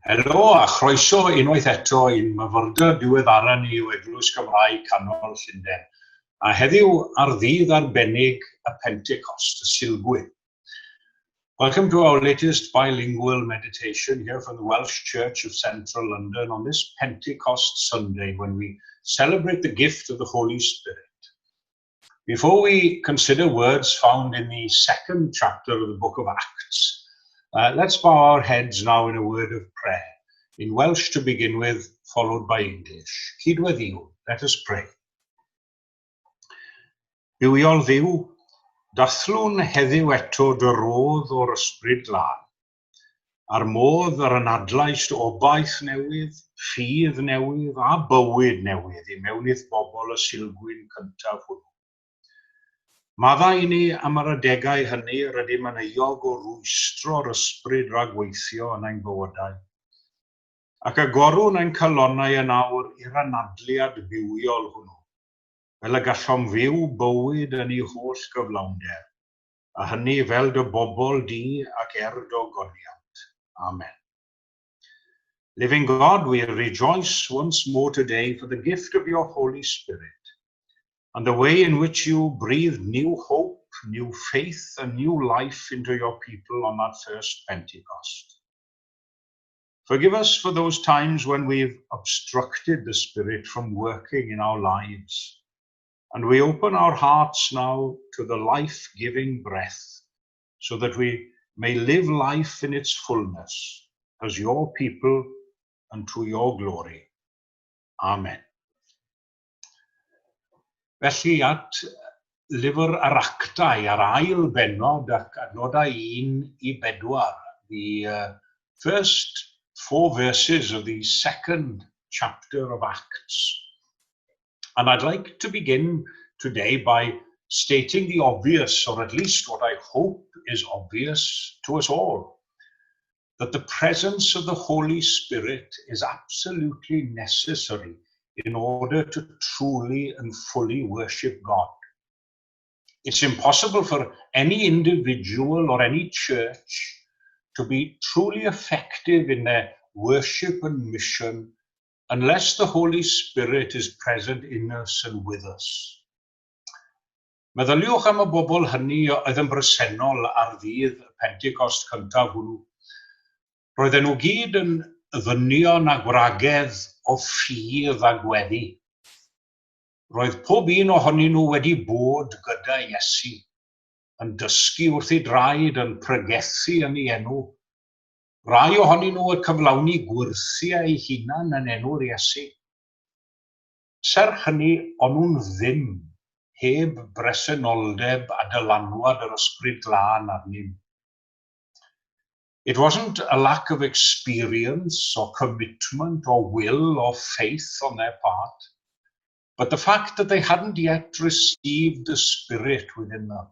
Helo a chroeso unwaith eto i'n myfyrdod diweddara ni o Eglwys Gymraeg Canol Llundain. A heddiw ar ddydd arbennig y Pentecost, y Sulgwyn. Welcome to our latest bilingual meditation here from the Welsh Church of Central London on this Pentecost Sunday, when we celebrate the gift of the Holy Spirit. Before we consider words found in the second chapter of the book of Acts, let's bow our heads now in a word of prayer, in Welsh to begin with, followed by English. Cydweddïwn, let us pray. Bywiol Dduw, dathlwn heddiw eto dy rodd o'r Ysbryd Glân, a'r modd yr anadlaist obaith newydd, ffydd newydd a bywyd newydd i mewn i'th bobl y Sulgwyn cyntaf hwnnw. Maddau i ni am yr adegau hynny rydym yn euog o rwystro'r Ysbryd rhag weithio yn ein bywydau. Ac agorwn ein calonnau yn awr i'r anadliad bywiol hwnnw, fel y gallom fyw bywyd yn ei holl gyflawnder, a hynny fel dy bobl di ac er dy ogoniant. Amen. Living God, we rejoice once more today for the gift of your Holy Spirit and the way in which you breathed new hope, new faith, and new life into your people on that first Pentecost. Forgive us for those times when we've obstructed the Spirit from working in our lives. And we open our hearts now to the life giving breath so that we may live life in its fullness as your people and to your glory. Amen. Felly, at lyfr yr Actau a'r ail bennod ac adnodau 1 i 4, the first four verses of the second chapter of Acts. And I'd like to begin today by stating the obvious, or at least what I hope is obvious to us all, that the presence of the Holy Spirit is absolutely necessary in order to truly and fully worship God. It's impossible for any individual or any church to be truly effective in their worship and mission unless the Holy Spirit is present in us and with us. Meddyliwch am y bobl hynny oedd yn bresennol ar ddydd y Pentecost cyntaf hwnnw. Roedden nhw gyd yn ddynion a gwragedd o ffydd a gweddi. Roedd pob un ohonyn nhw wedi bod gyda Iesu, yn dysgu wrth ei draed, yn pregethu yn ei enw. Rai ohonyn nhw yn cyflawni gwyrthiau eu hunan yn enw'r Iesu. Serch hynny, o'n nhw'n ddim heb bresenoldeb a dylanwad yr Ysbryd Glân arnyn. It wasn't a lack of experience or commitment or will or faith on their part, but the fact that they hadn't yet received the Spirit within them.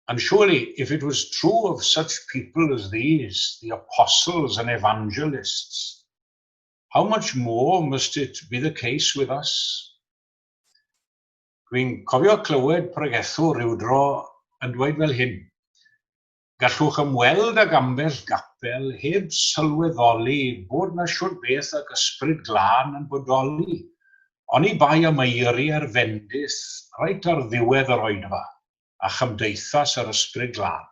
And surely, if it was true of such people as these, the apostles and evangelists, how much more must it be the case with us? Dwi'n cofio clywed pregethwr rhyw dro yn dweud fel hyn: "Gallwch ymweld ag ambell gapel heb sylweddoli bod 'na siwr beth ag Ysbryd Glân yn bodoli, oni bai am eiriau'r fendith reit ar ddiwedd yr oedfa a Chymdeithas yr Ysbryd Glân."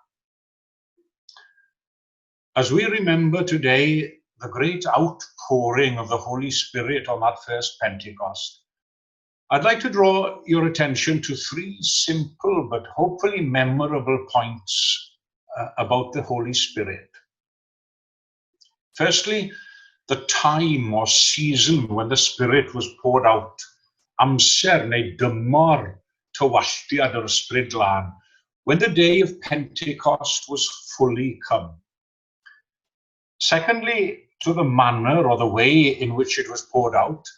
As we remember today the great outpouring of the Holy Spirit on that first Pentecost, I'd like to draw your attention to three simple but hopefully memorable points about the Holy Spirit. Firstly, the time or season when the Spirit was poured out, amser neu dymor tywalltiad yr Ysbryd Glân, when the day of Pentecost was fully come. Secondly, to the manner or the way in which it was poured out,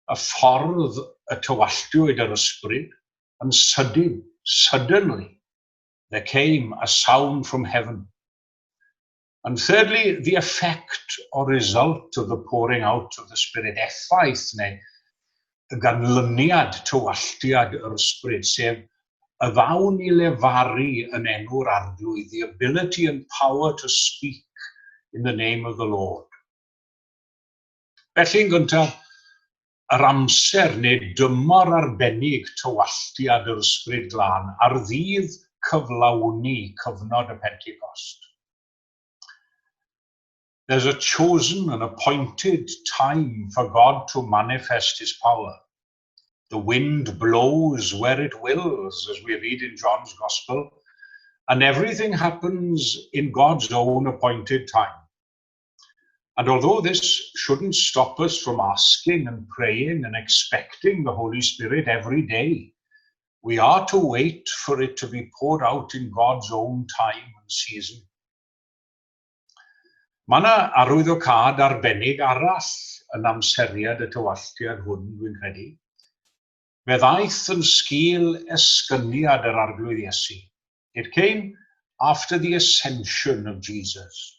y ffordd y tywalltiwyd yr Ysbryd, yn sydyn, suddenly, there came a sound from heaven. And thirdly, the effect or result of the pouring out of the Spirit, effaith neu y ganlyniad tywalltiad yr Ysbryd, sef y ddawn i lefaru yn enw'r Arglwydd, the ability and power to speak in the name of the Lord. Felly, yn gyntaf, yr amser neu dymor arbennig tywalltiad yr Ysbryd Glân ar ddydd cyflawni cyfnod y Pentecost. There's a chosen and appointed time for God to manifest his power. The wind blows where it wills, as we read in John's Gospel, and everything happens in God's own appointed time. And although this shouldn't stop us from asking and praying and expecting the Holy Spirit every day, we are to wait for it to be poured out in God's own time and season. Mae yna arwyddocâd arbennig arall yn amseriad y tywalltiad hwn, dwi'n credu. Fe ddaeth yn sgil esgyniad yr Arglwydd Iesu. It came after the ascension of Jesus.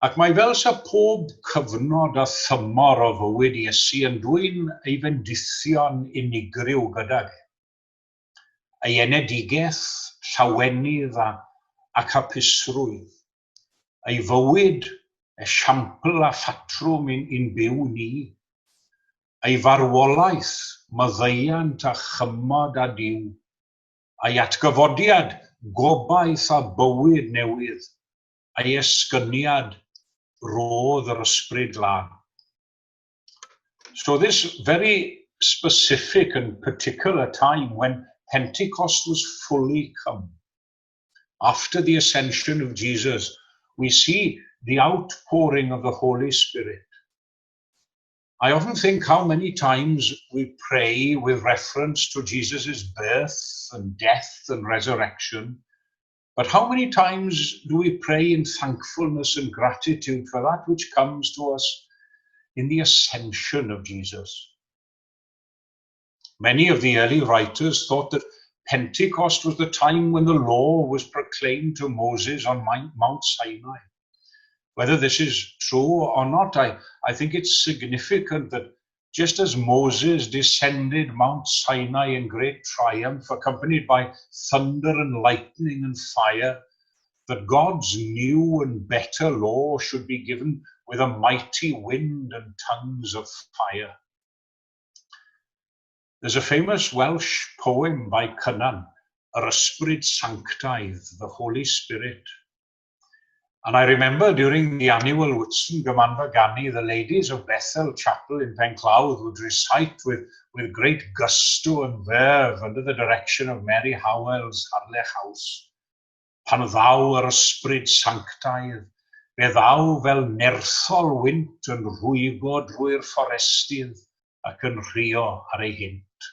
Ac mae fel sa pob cyfnod a thymor o fywyd Iesu yn dwyn ei fendithion unigryw gydag e. Ei enedigaeth, llawenydd ac hapusrwydd. Ei fywyd, esiampl a phatrwm i'n byw ni. Ei farwolaeth, maddeuant a chymod â Duw. Ei atgyfodiad, gobaith a bywyd newydd. Ei esgyniad, rhodd yr Ysbryd Glân. So this very specific and particular time when Pentecost was fully come, after the ascension of Jesus, we see the outpouring of the Holy Spirit. I often think how many times we pray with reference to Jesus' birth and death and resurrection, but how many times do we pray in thankfulness and gratitude for that which comes to us in the ascension of Jesus? Many of the early writers thought that Pentecost was the time when the law was proclaimed to Moses on Mount Sinai. Whether this is true or not, I think it's significant that just as Moses descended Mount Sinai in great triumph, accompanied by thunder and lightning and fire, that God's new and better law should be given with a mighty wind and tongues of fire. There's a famous Welsh poem by Cynan, Yr Ysbryd Sanctaidd, the Holy Spirit. And I remember during the annual Whitsun Gymanfa Ganu, the ladies of Bethel Chapel in Penclawdd would recite with great gusto and verve under the direction of Mary Howells, Harlech House. "Pan ddaw yr Ysbryd Sanctaidd, fe ddaw fel nerthol wynt yn rhwygo drwy'r fforestydd ac yn rhuo ar ei hynt."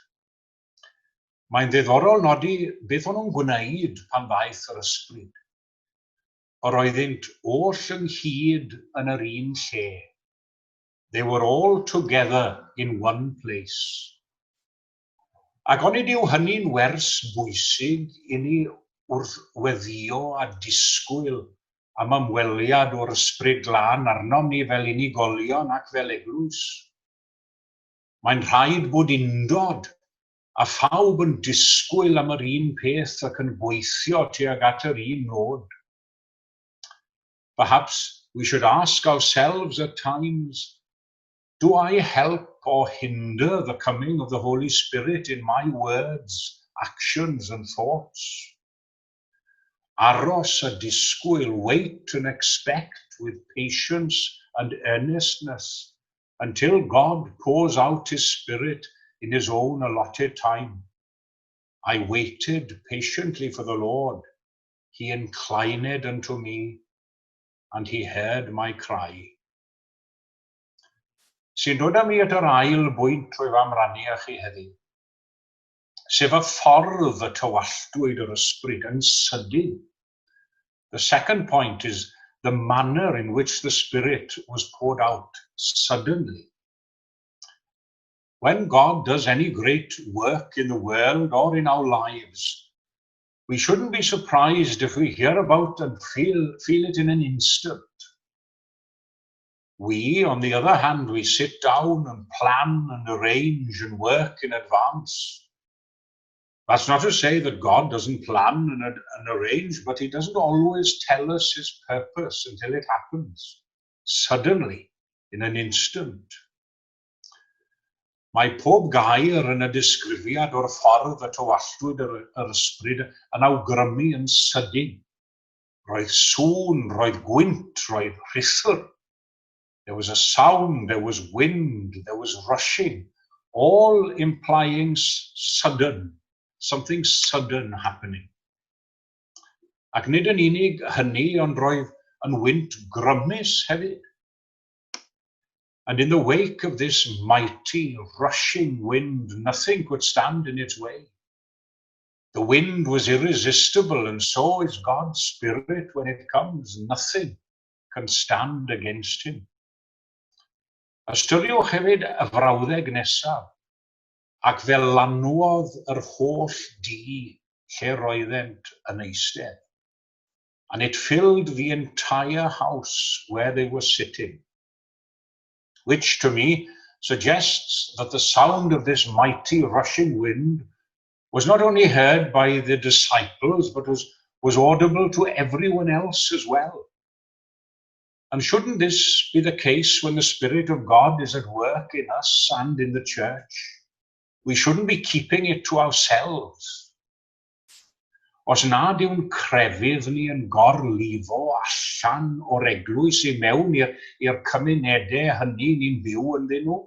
Mae'n ddiddorol nodi beth o'n nhw'n gwneud pan ddaeth yr ysbryd. Yr oeddynt oll ynghyd yn yr un lle. They were all together in one place. Ac onid yw hynny'n wers bwysig i ni wrth weddio a disgwyl am ymweliad o'r Ysbryd Glân arnom ni fel unigolion ac fel eglwys? Mae'n rhaid bod undod a phawb yn disgwyl am yr un peth ac yn gweithio tuag at yr un nod. Perhaps we should ask ourselves at times, do I help or hinder the coming of the Holy Spirit in my words, actions and thoughts? Aros a disgwyl, wait and expect with patience and earnestness until God pours out his Spirit in his own allotted time. I waited patiently for the Lord. He inclined unto me, and he heard my cry. Sy'n dod â mi at yr ail bwynt rwyf am rannu â chi heddiw, sef y ffordd y tywalltwyd yr Ysbryd yn sydyn. The second point is the manner in which the Spirit was poured out suddenly. When God does any great work in the world or in our lives, we shouldn't be surprised if we hear about and feel it in an instant. We, on the other hand, we sit down and plan and arrange and work in advance. That's not to say that God doesn't plan and arrange, but he doesn't always tell us his purpose until it happens, suddenly. in an instant. Mae pob gair yn y disgrifiad o'r ffordd y tywalltwyd yr ysbryd yn awgrymu yn sydyn. Roedd sŵn, roedd gwynt, roedd rhuthr. There was a sound, there was wind, there was rushing, all implying sudden, something sudden happening. Ac nid yn unig hynny, ond roedd yn wynt grymus hefyd. And in the wake of this mighty, rushing wind, nothing could stand in its way. The wind was irresistible, and so is God's Spirit when it comes. Nothing can stand against him. Ystyriwch hefyd y frawddeg nesaf, "Ac fe lanwodd yr holl dŷ lle roeddent yn eistedd." And it filled the entire house where they were sitting, which to me suggests that the sound of this mighty rushing wind was not only heard by the disciples, but was audible to everyone else as well. And shouldn't this be the case when the Spirit of God is at work in us and in the church? We shouldn't be keeping it to ourselves. Os nad yw'n crefydd ni yn gorlifo allan o'r eglwys i mewn i'r cymunedau hynny ni'n byw ynddyn nhw,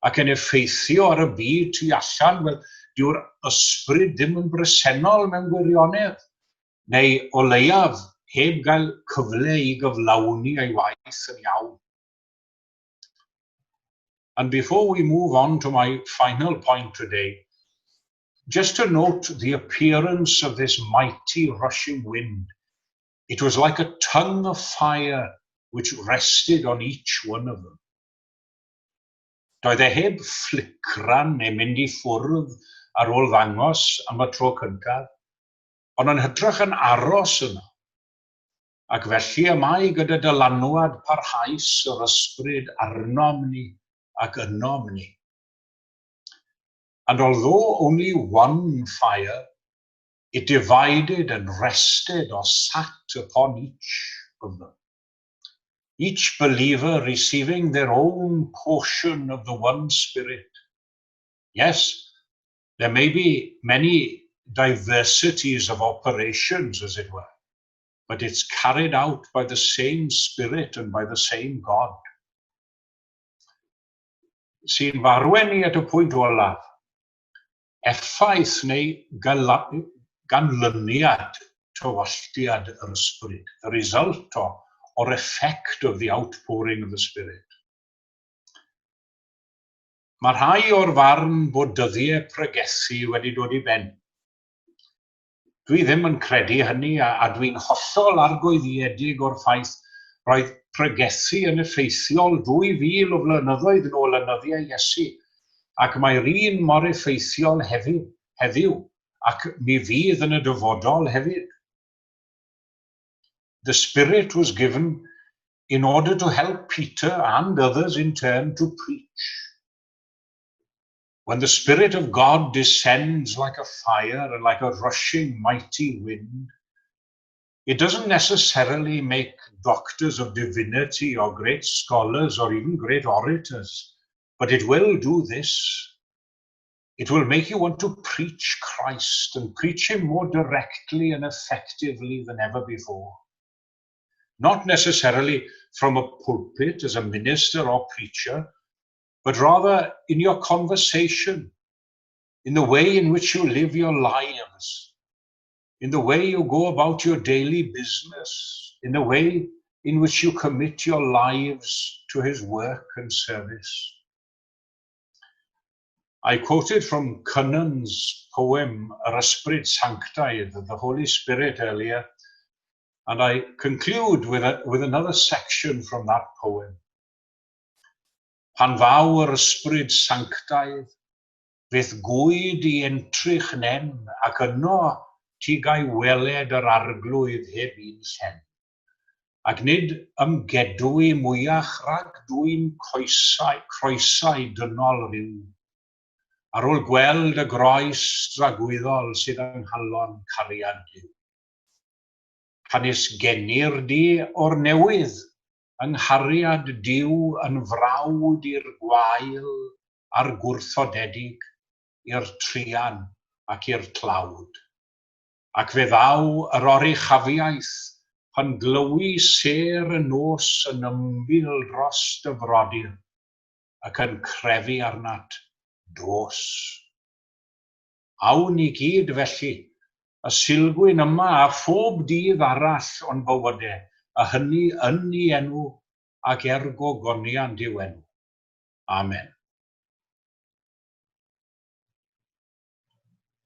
ac yn effeithio ar y byd tu allan, wel, dyw'r ysbryd ddim yn bresennol mewn gwirionedd, neu o leiaf heb gael cyfle i gyflawni ei waith yn iawn. And before we move on to my final point today, just to note the appearance of this mighty rushing wind. It was like a tongue of fire which rested on each one of them. Doedd e heb fflicran neu mynd i ffwrdd ar ôl ddangos am y tro cyntaf, ond yn hytrach yn aros yno. Ac felly y mae gyda dylanwad parhaus yr ysbryd arnom ni ac ynom ni. And although only one fire, it divided and rested or sat upon each of them, each believer receiving their own portion of the one Spirit. Yes, there may be many diversities of operations, as it were, but it's carried out by the same Spirit and by the same God. Sy'n fy arwain i at y pwynt olaf: effaith neu ganlyniad tywalltiad yr ysbryd, the result or effect of the outpouring of the Spirit. Mae rhai o'r farn bod dyddiau pregethu wedi dod i ben. Dwi ddim yn credu hynny a dwi'n hollol argyhoeddedig o'r ffaith roedd pregethu yn effeithiol 2000 o flynyddoedd yn ôl yn nyddiau Iesu, ac mae'r un mor effeithiol hefyd, heddiw, ac mi fydd yn y dyfodol hefyd. The Spirit was given in order to help Peter and others in turn to preach. When the Spirit of God descends like a fire and like a rushing mighty wind, it doesn't necessarily make doctors of divinity or great scholars or even great orators, but it will do this. It will make you want to preach Christ and preach him more directly and effectively than ever before. Not necessarily from a pulpit as a minister or preacher, but rather in your conversation, in the way in which you live your lives, in the way you go about your daily business, in the way in which you commit your lives to his work and service. I quoted from Cynan's poem, Yr Ysbryd Sanctaidd, the Holy Spirit, earlier, and I conclude with another section from that poem. Pan ddaw yr ysbryd sanctaidd, fe'th gwyd i entrych nen, ac yno ti gai weled yr arglwydd heb un llen. Ac nid ymgedwy mwyach rhag dwyn coesau, croesau dynol ryw, ar ôl gweld y groes dragwyddol sydd yng nghalon cariad Duw. Canys genir di o'r newydd. yng nghariad Duw yn frawd i'r gwael a'r gwrthodedig, i'r truan ac i'r tlawd. Ac fe ddaw yr oruchafiaeth pan glywi sêr y nos yn ymbil dros dy frodyr ac yn crefu arnat, dos. Awn i gyd felly, y Sulgwyn yma a phob dydd arall o'n bywyde, a hynny yn ei enw ac er gogoniant i'w enw. Amen.